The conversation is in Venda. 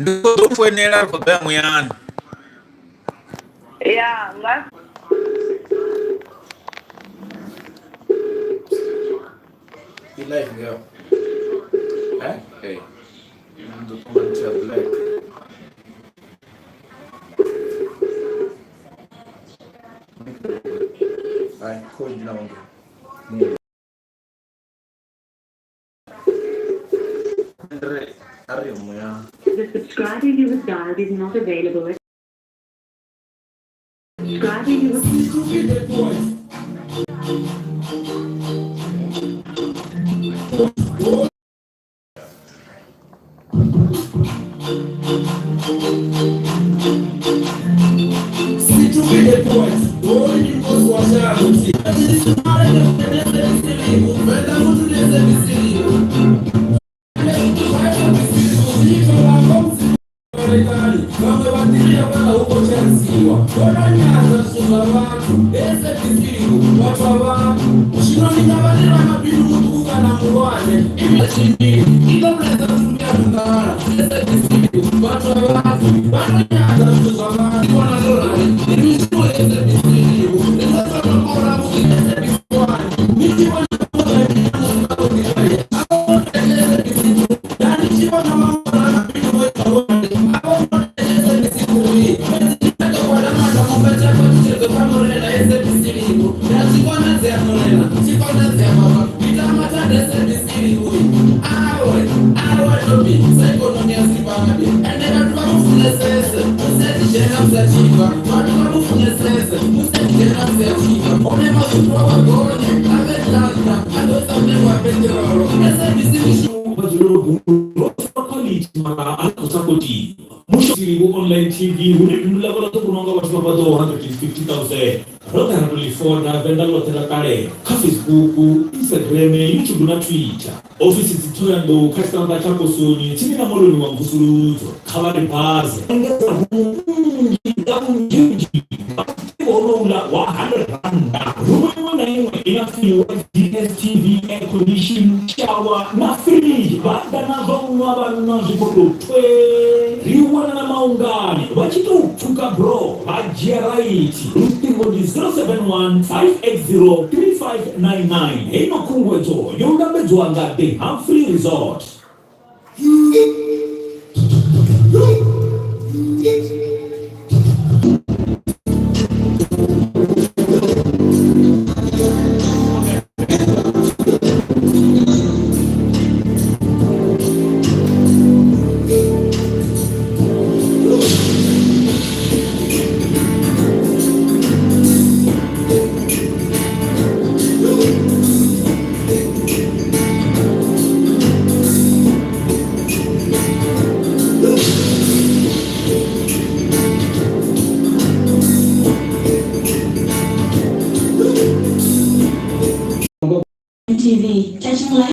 Ndi khou ḓo foinela ri khou ḓo ya muyani. Ya nga. I live girl. Eh? Hey. Ndo ṱunga nthu ya black. Ai, khou dzhena wange. The subscriber you have dialed is not available at subscriber you have Online TV hune bindu ḽavho ḽa ḓo vhonwa nga vhathu vha paḓaho 150,000. Ro ḓa ra tou ḽi foda Venḓa ḽoṱhe ḽa ṱalela kha Facebook, Instagram, YouTube na Twitter. Ofisi dzi Thohoyandou kha tshiṱaraṱa tsha Posoni tsini na moḽoni wa mvusuludzo. Kha vha ri baze. Engedza vhunzhi nga vhunzhinzhi nga mutengo honouḽa wa R100. Rumu iṅwe na iṅwe i na fiwa, DSTV, air condition, shower na fridge. Vha ḓa na zwa u nwa vha nwa zwi khou tou thwee. Ri wanala Maungani vha tshi tou pfuka bro vha dzhia raithi. Luṱingo ndi 071 580 3599. Heino khunguwedzo yo lambedzwa nga The Humphrey Resort. TV, touching life.